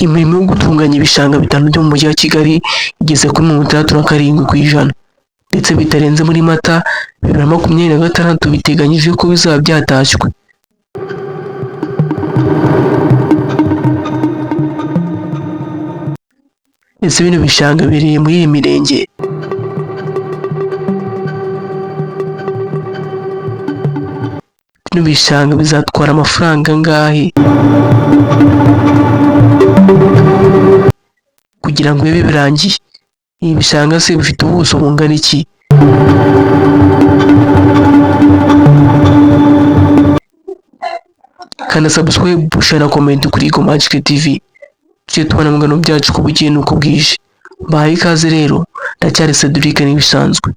Imirimo yo gutunganya ibishanga bitanu byo mu mujyi wa Kigali igeze kuri 67%, ndetse bitarenze muri Mata 2026 biteganyijwe ko bizaba byatashywe. Ese bino bishanga biherereye muri iyi mirenge? Bino bishanga bizatwara amafaranga angahe kugira ngo bibe birangiye? Ibi bishanga se bifite ubuso bungana iki? Kanda subscribe, share na comment kuri Eagle Magic TV, tujye tubona mu biganiro byacu uko bukeye n'uko bwije. Mbahaye ikaze rero, ndacyari Cedric nk'ibisanzwe.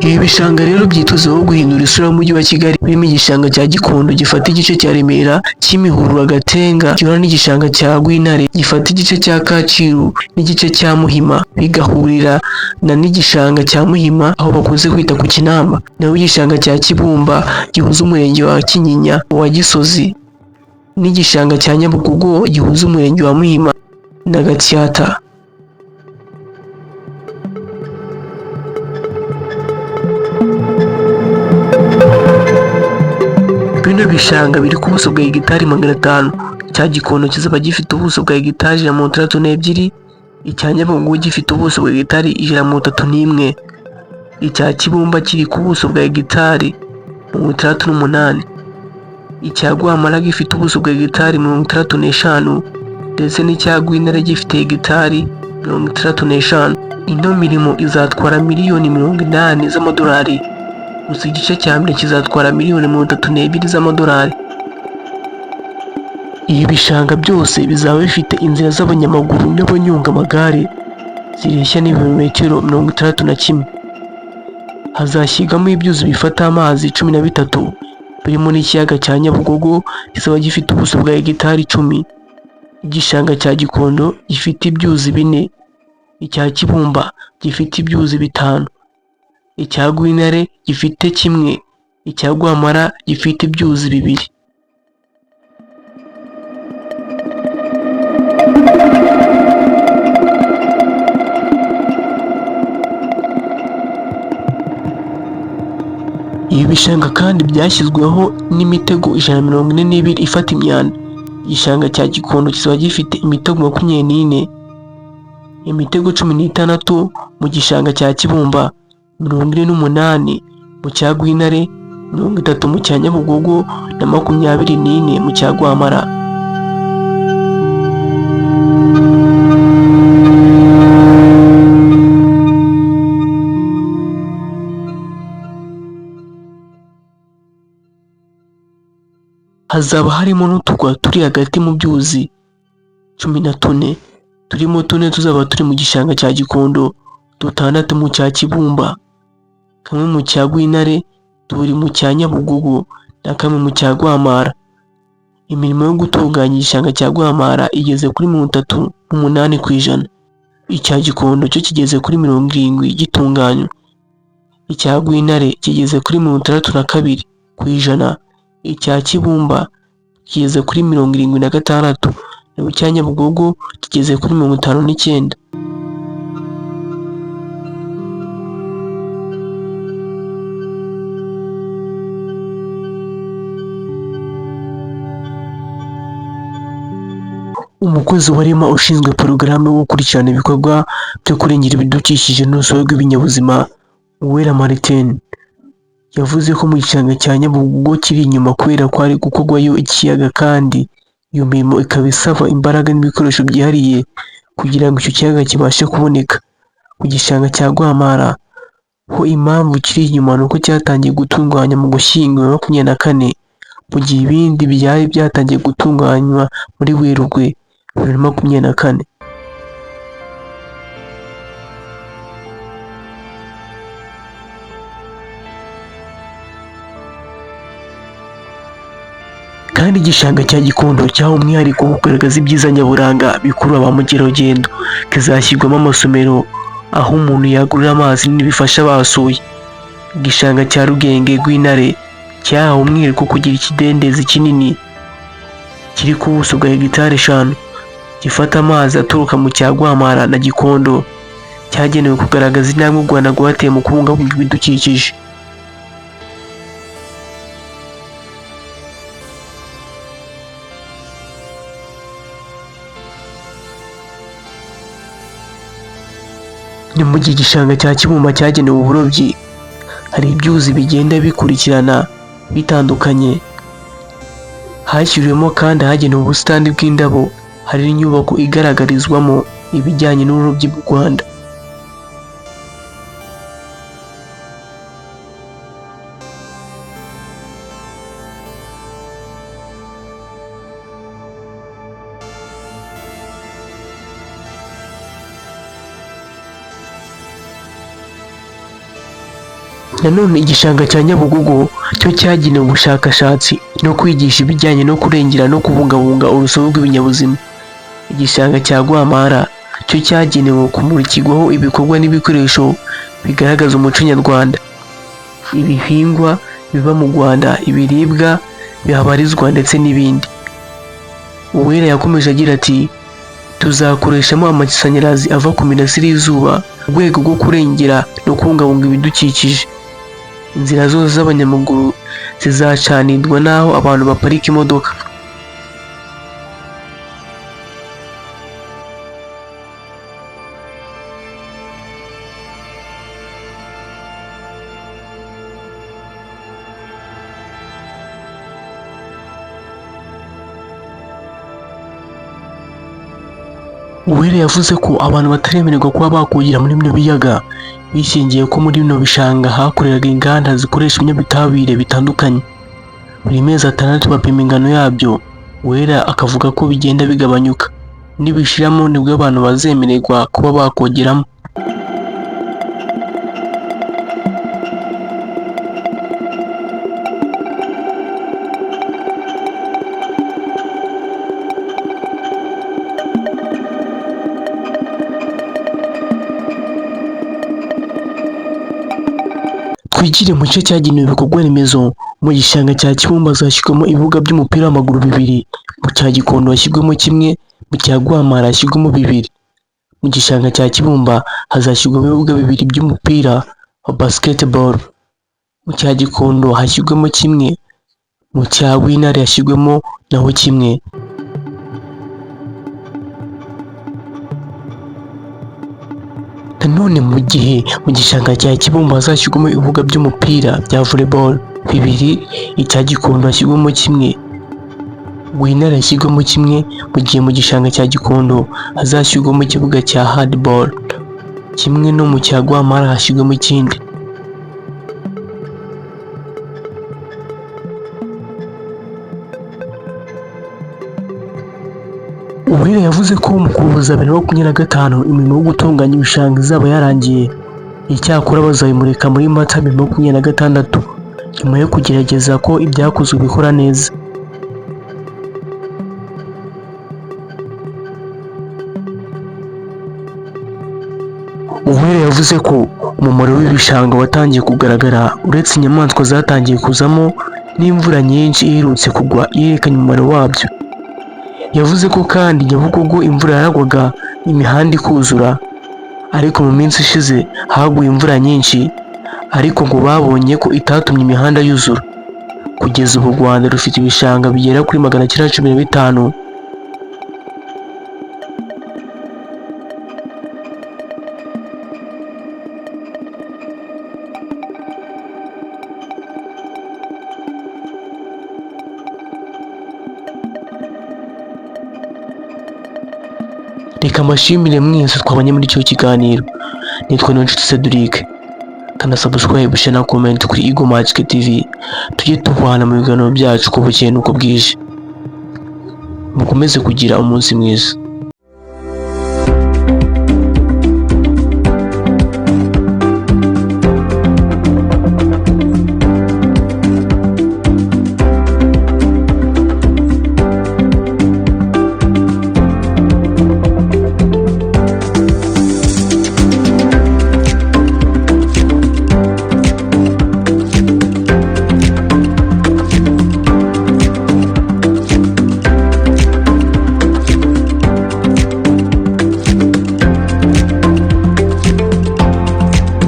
Ibi bishanga rero byitezweho guhindura isura y'umujyi wa Kigali, birimo igishanga cya Gikondo gifata igice cya Remera, Kimihurura, Gatenga, gihura n'igishanga cya Rwintare gifata igice cya Kacyiru n'igice cya Muhima, bigahurira na n'igishanga cya Muhima aho bakunze kwita ku Kinamba. Naho igishanga cya Kibumba gihuza umurenge wa Kinyinya wa Gisozi n'igishanga cya Nyabugogo gihuza umurenge wa Muhima na Gatsata. Bino bishanga biri ku buso bwa hegitari 500. Icya Gikondo kizaba gifite ubuso bwa hegitari 162, icya Nyabugogo gifite ubuso bwa hegitari 131, icya Kibumba kiri ku buso bwa hegitari 68, icya Rwamara gifite ubuso bwa hegitari 65, ndetse n'icya Rwintare gifite hegitari 65. Ino mirimo izatwara miliyoni 80 z'amadolari, gusa igice cya mbere kizatwara miliyoni 32 z'amadolari. Ibi bishanga byose bizaba bifite inzira z'abanyamaguru n'abanyonga amagare zireshya n'ibirometero 61. Hazashyirwamo ibyuzi bifata amazi 13, birimo n'ikiyaga cya Nyabugogo kizaba gifite ubuso bwa hegitari 10. Igishanga cya Gikondo gifite ibyuzi 4, icya Kibumba gifite ibyuzi 5, icya Rwintare gifite kimwe, icya Rwamara gifite ibyuzi 2. Ibi bishanga kandi byashyizweho n'imitego 142 ifata imyanda. Igishanga cya Gikondo kizaba gifite imitego 24, imitego 16 mu gishanga cya Kibumba, 48 mu cya Rwintare, 30 mu cya Nyabugogo na 24 mu cya Rwamara. Hazaba harimo n'uturwa turi hagati mu byuzi 14, turimo tune tuzaba turi mu gishanga cya Gikondo, dutandatu mu cya Kibumba, kamwe mu cya Rwintare, tubiri mu cya Nyabugogo na kamwe mu cya Rwamara. Imirimo yo gutunganya igishanga cya Rwamara igeze kuri 38%. Icya Gikondo cyo kigeze kuri 70 gitunganywa. Icya Rwintare kigeze kuri 62%. Icya Kibumba kigeze kuri 76, naho icya Nyabugogo kigeze kuri 59. Umukozi wa REMA ushinzwe porogaramu yo gukurikirana ibikorwa byo kurengera ibidukikije n'urusobe rw'ibinyabuzima, Uwera Martin, yavuze ko mu gishanga cya Nyabugogo kiri inyuma kubera ko hari gukorwayo ikiyaga kandi Iyo mirimo ikaba isaba imbaraga n'ibikoresho byihariye kugira ngo icyo kiyaga kibashe kuboneka. Ku gishanga cya Rwampara ho impamvu kiri inyuma ni uko cyatangiye gutunganywa mu Gushyingo 2024, mu gihe ibindi byari byatangiye gutunganywa muri Werurwe 2024. Kandi igishanga cya Gikondo cyahawe umwihariko wo kugaragaza ibyiza nyaburanga bikurura ba mukerarugendo, kizashyirwamo amasomero aho umuntu yagurira amazi n'ibifasha abahasuye. Igishanga cya Rugenge rw'Intare cyahawe umwihariko wo kugira ikidendezi kinini kiri ku buso bwa hegitari 5, gifata amazi aturuka mu cya Rwampara na Gikondo, cyagenewe kugaragaza intambwe u Rwanda rwateye mu kubungabunga ibidukikije. Ni mu gihe igishanga cya Kibumba cyagenewe uburobyi, hari ibyuzi bigenda bikurikirana bitandukanye. Hashyiriwemo kandi ahagenewe ubusitani bw'indabo, hari n'inyubako igaragarizwamo ibijyanye n'uburobyi bw'u Rwanda. Nanone igishanga cya Nyabugogo cyo cyagenewe ubushakashatsi no kwigisha ibijyanye no kurengera no kubungabunga urusobe rw'ibinyabuzima. Igishanga cya Rwampara cyo cyagenewe kumurikirwaho ibikorwa n'ibikoresho bigaragaza umuco nyarwanda, ibihingwa biba mu Rwanda, ibiribwa bihabarizwa ndetse n'ibindi. Uwera yakomeje agira ati tuzakoreshamo amashanyarazi ava ku mirasire y'izuba mu rwego rwo kurengera no kubungabunga ibidukikije. Inzira zose z'abanyamaguru zizacanirwa n'aho abantu baparika imodoka. Uwera yavuze ko abantu bataremererwa kuba bakogera muri bino biyaga, bishingiye ko muri bino bishanga hakoreraga inganda zikoresha ibinyabutabire bitandukanye. Buri mezi 6 bapima ingano yabyo, Uwera akavuga ko bigenda bigabanyuka. Nibishiramo nibwo abantu bazemererwa kuba bakogeramo. Twigire mu gice cyagenewe ibikorwa remezo, mu gishanga cya Kibumba hazashyirwamo ibibuga by'umupira w'amaguru 2, mu cya Gikondo hashyirwemo kimwe, mu cya Rwampara hashyirwemo 2. Mu gishanga cya Kibumba hazashyirwamo ibibuga 2 by'umupira wa basketball, mu cya Gikondo hashyirwemo kimwe, mu cya Rwintare hashyirwemo naho kimwe. Nanone mu gihe mu gishanga cya Kibumba hazashyirwamo ibibuga by'umupira bya volleyball 2, icya Gikondo hashyirwamo kimwe, Rwintare hashyirwamo kimwe, mu gihe mu gishanga cya Gikondo hazashyirwamo ikibuga cya handball kimwe no mu cya Rwampara hashyirwamo ikindi. Uwera yavuze ko mu Ukuboza 2025 imirimo yo gutunganya ibishanga izaba yarangiye, icyakora bazayimurika muri Mata 2026 nyuma yo kugerageza ko ibyakozwe bikora neza. Uwera yavuze ko umumaro w'ibishanga watangiye kugaragara uretse inyamaswa zatangiye kuzamo n'imvura nyinshi iherutse kugwa yerekanye umumaro wabyo. Yavuze ko kandi Nyabugogo imvura yaragwaga imihanda ikuzura, ariko mu minsi ishize haguye imvura nyinshi, ariko ngo babonye ko itatumye imihanda yuzura. Kugeza ubu u Rwanda rufite ibishanga bigera kuri 915. Reka mbashimire mwese twabanye muri icyo kiganiro. Nitwa Niyonshuti Cedric. Kanda subscribe, share na comment kuri Eagle Magic TV, tujye tubana mu biganiro byacu uko bukeye n'uko bwije. Mukomeze kugira umunsi mwiza.